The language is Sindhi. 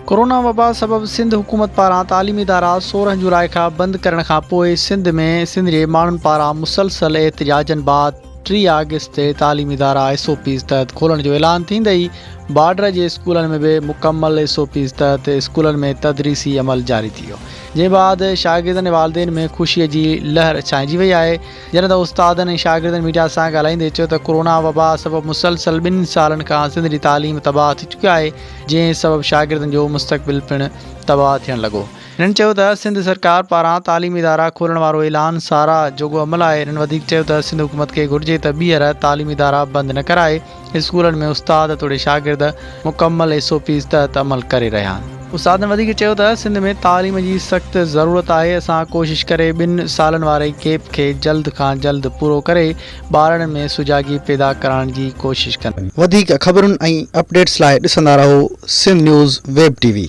ڪورونا وبا سبب سنڌ حڪومت پاران تعليمي ادارا 16 جولاء کان بند ڪرڻ کان پوء سنڌ ۾ سنڌ جي ماڻهن پاران مسلسل احتجاجن بعد 30 آگسٽ تي تعليمي ادارا ايس او پيز تحت کولڻ جو اعلان ٿيندي ئي بارڊر جي اسڪولن ۾ به مڪمل ايس او پيز تحت اسڪولن ۾ تدريسي عمل جاري ٿي ويو جنهن بعد شاگردن ۽ والدين ۾ خوشي جي لهر ڇانئجي وئي آهي جڏهن ته استادن ۽ شاگردن ميڊيا سان ڳالهائيندي چيو ته ڪورونا وبا سبب مسلسل ٻن سالن کان سنڌ جي تعليم تباهه ٿي چڪي آهي جنهن سبب شاگردن جو مستقبل پڻ تباهه ٿيڻ لڳو. هنن چيو ته سنڌ سرڪار پاران تعليمي ادارا کولڻ وارو اعلان ساراهه جوڳو عمل آهي هنن وڌيڪ چيو ته سنڌ حڪومت کي گهرجي ته ٻيهر تعليمي ادارا بند نه ڪرائي اسڪولن ۾ استاد توڙي شاگرد مڪمل ايس او پيز تحت عمل ڪري رهيا آهن. استادن وڌيڪ چيو ته سنڌ ۾ تعليم جي سخت ضرورت آهي اسان ڪوشش ڪري ٻن سالن واري گيپ کي جلد کان جلد پورو ڪري ٻارڙن ۾ سجاڳي پيدا ڪرائڻ جي ڪوشش ڪنداسين. وڌيڪ خبرن ۽ اپڊيٽس لاء ڏسندا رهو Sindh news web T V.